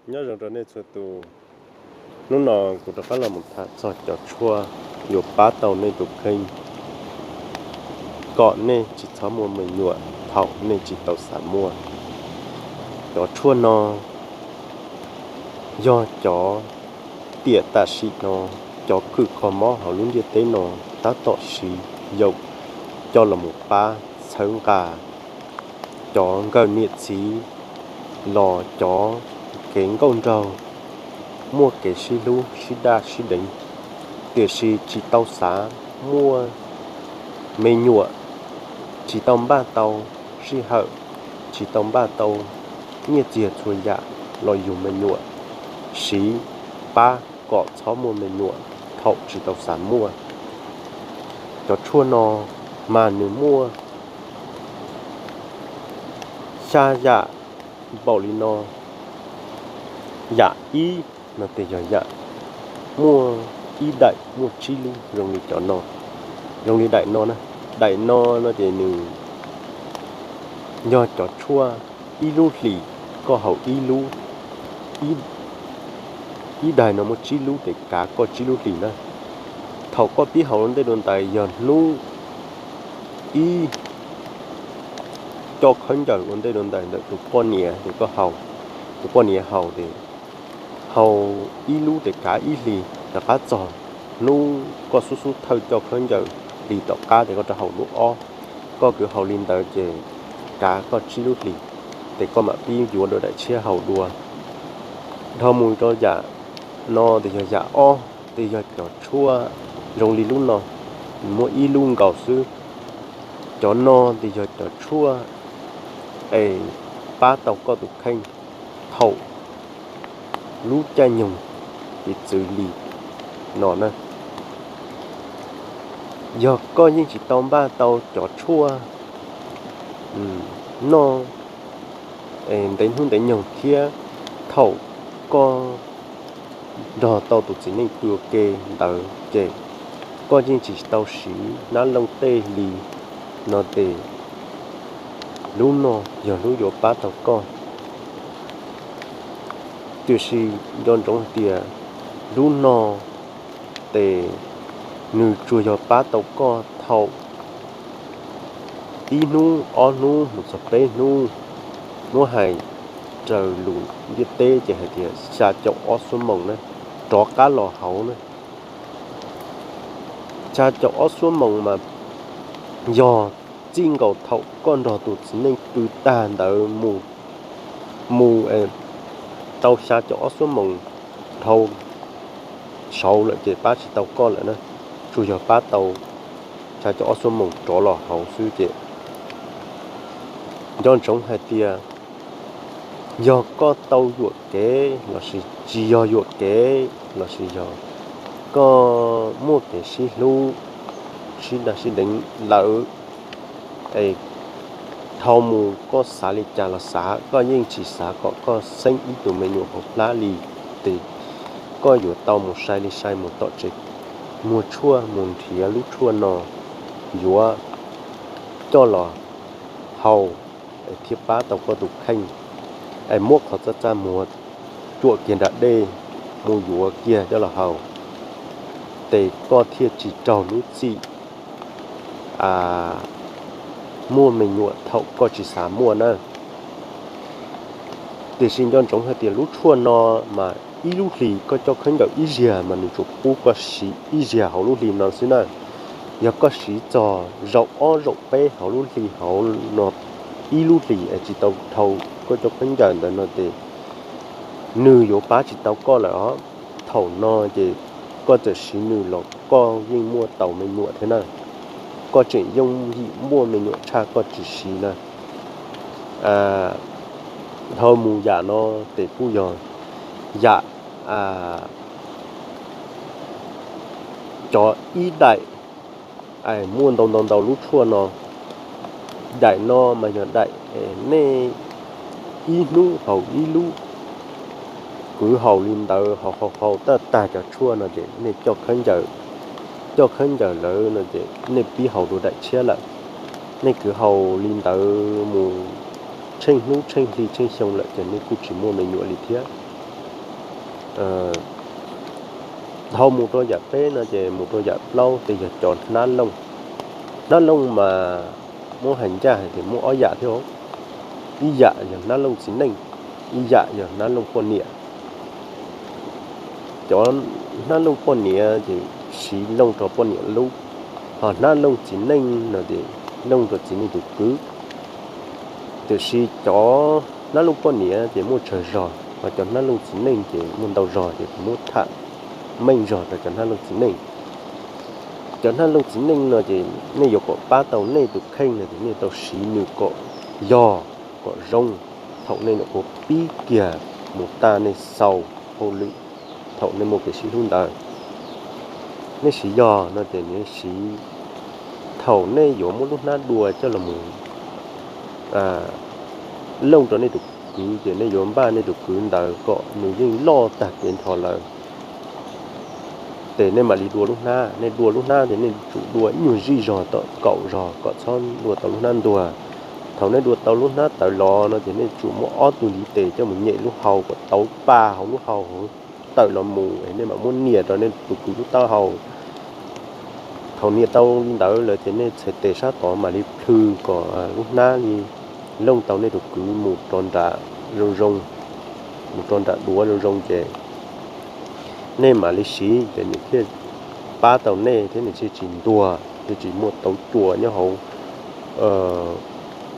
Nyob zoo rau nej txhua tus, hnub no kuv rov qab los mus tham txog cov tshuaj yuav pab tau nej tus kheej kom nej tsis txhob muaj me nyuam thaum nej tsis tau xav muaj. Cov tshuaj no yog cov tiam tam sim no cov kws kho mob hauv lub ntiaj teb no tab tom siv yaum coj los mus pab txhawb nqa cov nkawm niam txiv los cov kev nkauj nraug muaj kev sib hlub sib daj sib deev, tiam sis tsis tau xav muaj me nyuam, tsis tau npaj tau sij hawm, tsis tau npaj tau nyiaj txiag txhua yam los yug me nyuam, siv pab kom txhob muaj me nyuam thaum tsis tau xav muaj. Cov tshuaj no mas nws muaj xya yam npaum li no. Yam ib no ces yog yam muaj ib daim muaj tsib lub zoo li cov no, zoo li daim no na. Daim no no ces nws yog cov tshuaj ib lub hlis koj haus ib lub, ib daim no muaj tsib lub ces kav koj tsib lub hlis na. Thaum koj pib haus ua ntej dua ntais yog hnub ib coj khaub ncaws ua ntej dua ntais ntawm tus poj niam ces koj haus, tus poj niam haus ces haus ib lub ces kav ib hlis, rov qab txog hnub koj xub xub thawj coj khaub ncaws hlis tom qab ces koj rov haus lub ob. Koj kwv haus li ntawd ces kav koj tsib lub hlis, ces koj mam pib yuav dua daim tshiab haus dua. Dhau mus rau yam no ces yog yam ob, ces yog cov tshuaj zoo li lub no, muaj ib lub nkaus xwb. Cov no ces yog cov tshuaj es pab tau koj tus kheej thaum lub caij nyoog piv txwv li no na. Yog koj yeej tsis tau npaj tau cov tshuaj noj ntev hnub ntev nyoog thiab thaum koj nrog tau tus txiv neej pw ua ke ntawd ces koj yeej tsis tau siv hnab looj tej li no ces lub no yog lub yuav pab tau koj. Tiam sis nco ntsoov hais tias lub no ces nws tsuas yog pab tau koj thaum ib hnub ob hnub mus txog peb hnub, muab hais raws lus ntiaj teb ces hais tias xya caum ob xuab moos na, rov qab los hauv na. Xya caum ob xuab moos mas yog txij nkaus thaum koj nrog tus txiv neej pw tag ntawd mus, mus tau xya caum ob xuab moos dhau saud lawm ces pab tsis tau koj lawm na, tsuas yog pab tau xya caum ob xuab moos rov los hauv xwb ces nco ntsoov hais tias yog koj tau yuam kev lossis tsis yog yuam kev lossis yog koj muaj kev sib hlub sib daj sib deev lawm es dhau mus koj xav li cas los xav, koj yeej tsis xav kom koj xeeb ib tug me nyuam hauv plab li, ces koj yuav tau mus sai li sai mus tom tsev muag tshuaj mus nrhiav lub tshuaj no yuav coj los haus es thiaj pab tau koj tus kheej, es muab qhov txaj txaj muag cuam kiag nram dej mus yuav kiag coj los haus, ces koj thiaj tsis raug lub txim muaj me nyuam thaum koj tsis xav muaj na. Tiam sis nco ntsoov hais tias lub tshuaj no mas ib lub hlis koj coj khaub ncaws ib zaug mas nws tsuas pub koj siv ib zaug hauv lub hli no xwb na. Yog koj siv txog zaum ob zaum peb hauv lub hli hauv no, ib lub hlis es tsis tau dhau koj coj khaub ncaws ntawd no ces nws yuav pab tsis tau koj lawm os. Thaum no ces koj txawm siv nws los koj yeej muaj tau me nyuam thiab na. Koj tseem yooj yim muaj me nyuam tshaj koj tsis siv na. Dhau mus yam no ces kuj yog yam cov ib daim, muaj ntau ntau ntau lub tshuaj no. Daim no mas yog daim nej ib hnub haus ib lub, kwv haus li ntawd haus haus haus tab tag cov tshuaj no ces nej coj khaub ncaws, coj khaub ncaws lawm no ces nej pib haus dua daim tshiab lawm. Nej kwv haus li ntawd mus tsheej hnub tsheej hli tsheej xyoo lawm ces nej kuj tsis muaj me nyuam li thiab. Dhau mus rau yam peb no ces mus rau yam plaub ces yog cov hnab looj. Hnab looj mas muab hais ncaj hais tias muaj ob yam thiab. Ib yam yog hnab looj txiv neej, ib yam yog hnab looj poj niam. Cov hnab looj poj niam ces siv looj rau poj niam lub, ho hnab looj txiv neej no ces looj rau txiv neej tus kwv. Tiam sis cov hnab looj poj niam ces muaj tsawg zog, ho cov hnab looj txiv neej ces muaj ntau zog, ces kuv muab tham meej zog rau cov hnab looj txiv neej. Cov hnab looj txiv neej no ces nej yuav kom pab tau nej tus kheej no ces nej tau siv nws kom yog, kom zoo. Thaum nej nyuam qhuav pib kiag mus tag nej xaus hauj lwm, thaum nej muaj kev sib hlub ntawd, nej siv yog no ces nws siv. Thaum nej yuav muab lub hnab dua coj los mus looj rau nej tus kwv ces nej yuav npaj nej tus kwv ntawd kom nws yeej loj tag kev nrho lawm, ces nej mam li dua lub hnab. Nej dua lub hnab ces nej tsum dua ib nyuag zij zog tom kaum zog kom txhob dua tau lub hnab ntuag. Thaum nej dua tau lub hnab tawv los no ces nej tsum muab ob tug ntiv tes coj mus nyem lub hau kom tauv pa hauv lub hau hauv tawm los mus, nej mam muab nias rau nej tus kwv lub taub hau. Thaum nias tau li ntawd lawm ces nej txhais tes sab tod mam li plhws kom lub hnab li looj tau nej tus kwv mus rau nram zoo zoo, mus rau nram duav zoo zoo ces nej mam li siv ces nws thiaj pab tau nej thiab nws thiaj tsis ntuag, thiaj tsis muaj tauv cua nyob hauv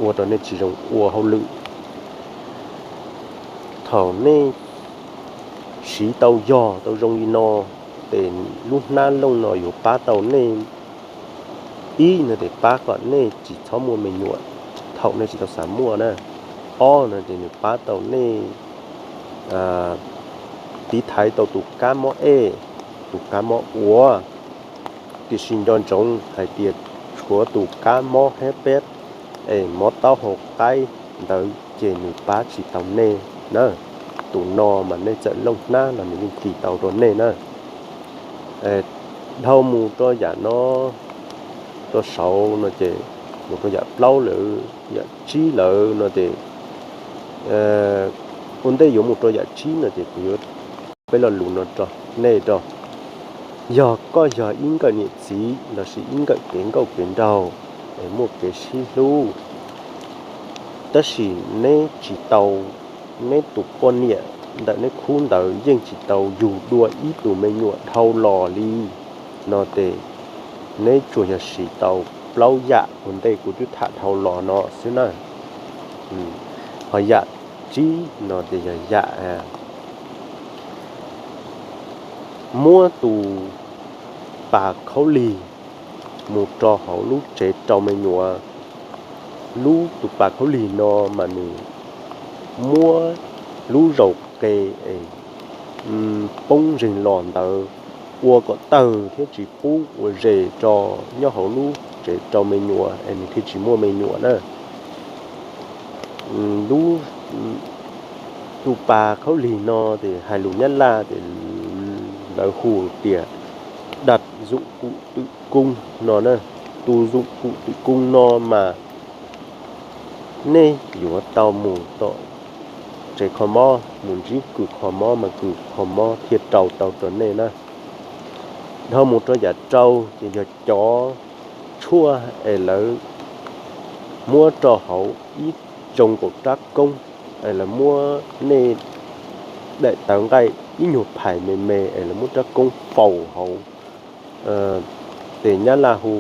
ua rau nej tsis zoo ua hauj lwm. Thaum nej siv tau yog tau zoo li no, ces lub hnab looj no yuav pab tau nej. Ib no ces pab kom nej tsis txhob muaj me nyuam thaum nej tsis tau xav muaj na. Ob no ces nws pab tau nej tiv thaiv tau tus kab mob ej, tus kab mob ua. Tiam sis nco ntsoov hais tias tshuav tus kab mob hepatitis es mob taub hau qaib ntawd ces nws pab tsis tau nej na. Tus no mas nej txawm looj hnab los nws yeej kis tau rau nej na. Dhau mus rau yam no, rau saud no ces mus rau yam plaub lawm, yam tsib lawm no ces ua ntej yuav mus rau yam tsib no ces kuv yuav peb lo lus no rau nej rau. Yog koj yog ib nkawm niam txiv lossis ib nkawm kev nkauj kev nraug es muaj kev sib hlub, tab sis neb tsis tau, neb tus poj niam ntawm neb khub ntawd yeej tsis tau yug dua ib tug me nyuam dhau los li no ces neb tsuas yog siv tau plaub yam ua ntej kuv twb tham dhau los no xwb na. Ho yam tsib no ces yog yam muab tus pas khaub lig mus rau hauv lub tsev rau me nyuam. Lub tus pas khaub lig no mas nws muab lub zaus qe es poob zeeg los ntawd ua kom tawg thiab tsis pub ua zes rau nyob hauv lub tsev rau me nyuam es nws thiaj tsis muaj me nyuam na. Lub, tus pas khaub lig no ces hais lus Nyab Laj ces lawv hu tias đặt dụng cụ tử cung no na. Tus dụng cụ tử cung no mas nej yuav tau mus tom tsev kho mob mus ntsib kws kho mob mas kws kho mob thiaj rau tau rau nej na. Dhau mus rau yam rau ces yog cov tshuaj es lawv muab rau hauv ib zoo nkaus rab koob, es lawv muab nej daim tawv nqaij ib nyuag phais me me es lawv muab rab koob faus hauv, ces Nyab Laj hu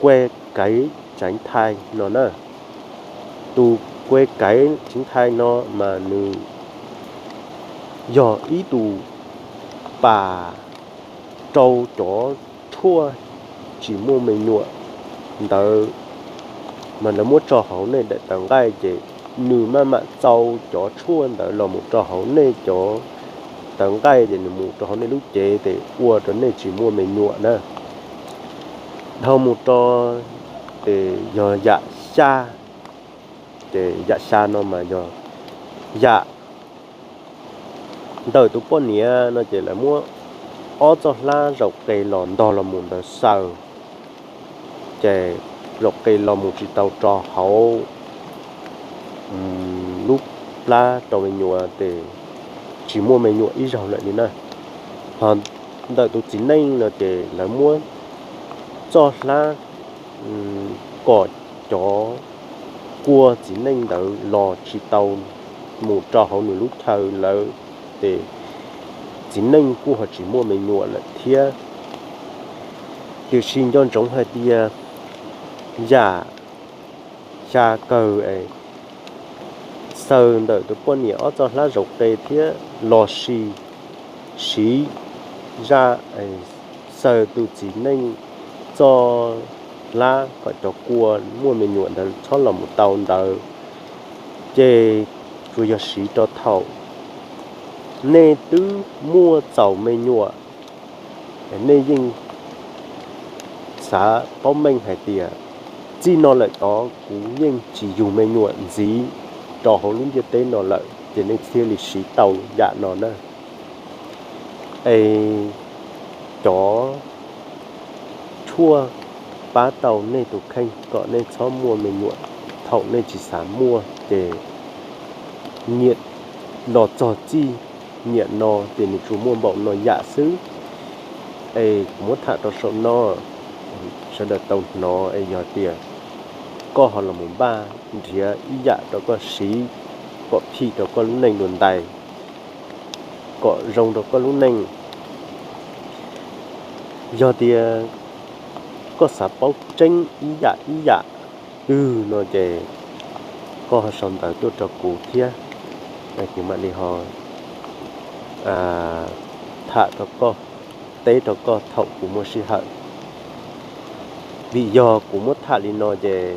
que cáy tránh thai no na. Tus que cáy tránh thai no mas nws yog ib tus pas rau cov tshuaj tsis muaj me nyuam ntawd, mas lawv muab tso hauv nej daim tawv nqaij ces nws maj mam txau cov tshuaj ntawd los mus rau hauv nej cov tawv nqaij ces nws mus rau hauv nej lub cev ces ua rau nej tsis muaj me nyuam na. Dhau mus rau ces yog yam xya, ces yam xya no mas yog yam ntawm tus poj niam no ces lawv muab ob txoj hlab zaum qe los ntog los mus ntawd xaws, ces zaum qe los mus tsis tau rau hauv lub plab rau me nyuam ces tsis muaj me nyuam ib zaug lawm li na. Ho ntawm tus txiv neej no ces lawv muab txoj hlab kom cov kua txiv neej ntawd los tsis tau mus rau hauv nws lub chaw lawm, ces txiv neej kuj ho tsis muaj me nyuam lawm thiab. Tiam sis nco ntsoov hais tias yam xya kawg es xaws ntawm tus poj niam ob txoj hlab zaum qe thiab los sis siv zaj xaws tus txiv neej txoj hlab kom cov kua muaj me nyuam ntawd txhob los mus tau ntawd, ces tsuas yog siv rau thaum nej twb muaj txaus me nyuam, nej yeej xav paub meej hais tias txij no lawm tod kuv yeej tsis yug me nyuam ntxiv rau hauv lub ntiaj teb no lawm, ces nej thiaj li siv tau yam no na. Es cov tshuaj pab tau nej tus kheej kom nej txhob muaj me nyuam thaum nej tsis xav muaj, ces nyiam los txog txij nyiam no ces nws tsuas muaj npaum no yam xwb. Es kuv muab tham rau saum no, sawv daws tau hnov es yog tias koj ho los mus npaj nrhiav ib yam rau koj siv kom phim rau koj lub neej dua ntais, kom zoo rau koj lub neej. Yog tias koj xav paub tseeb ib yam ib yam twg no ces koj ho sau ntawv tuaj rau kuv thiab, kuv mam li ho tham rau koj, teb rau koj thaum kuv muaj sij hawm. Vim yog kuv muab tham li no ces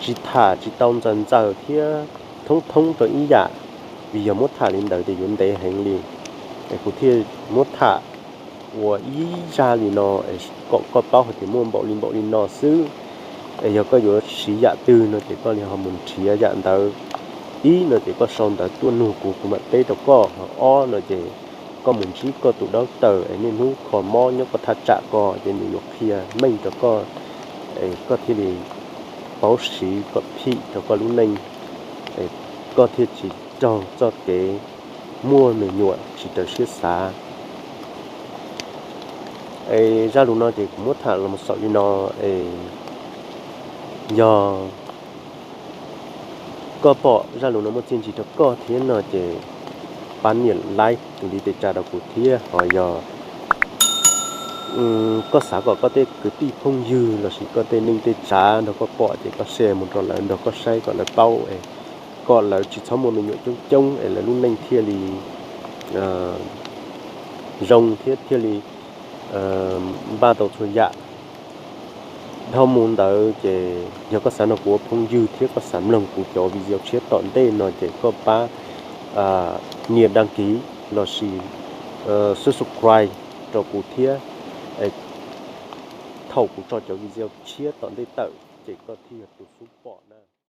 tsis tham tsis tau ntxaws ntxaws thiab thoob thoob rau ib yam, vim yog muab tham li ntawd ces yuav ntev heev li. Es kuv thiaj muab tham ua ib zaj li no kom koj paub hais tias muaj npaum li npaum li no xwb. Es yog koj yuav siv yam twg no ces koj li ho mus nrhiav yam ntawd. Ib no ces koj sau ntawv tuaj nug kuv, kuv mam teb rau koj. Ho ob no ces koj mus ntsib koj tus dab taws es niaj hnub kho mob nyob koj thaj tsam ko ces nws yuav qhia meej rau koj, es koj thiaj li paub siv kom phim rau koj lub neej, koj thiaj tsis raug txoj kev muaj me nyuam tsis raws siab xav. Es zaj lus no ces kuv muab tham los xaus li no, es yog koj pom zaj lus no muaj txiaj ntsig rau koj thiab no ces pab nias like tus li tej tsa rau kuv thiab. Ho yog koj xav kom koj tej kwv tij phooj ywg lossis koj tej neej tej tsav nrog koj pom ces koj share mus rau lawv, nrog koj saib kom lawv paub, kom lawv tsis txhob muaj me nyuam coob coob es lawv lub neej thiaj li zoo thiab thiaj li npaj tau txhua yam. Dhau mus ntawd ces yog koj xav nrog kuv ua phooj ywg thiab koj xav mloog kuv cov video tshiab tom ntej no ces koj pab nias đăng ký lossis subscribe rau kuv thiab. Thaum kuv tso cov video tshiab tom ntej tawm ces koj thiaj yog tus xub pom na.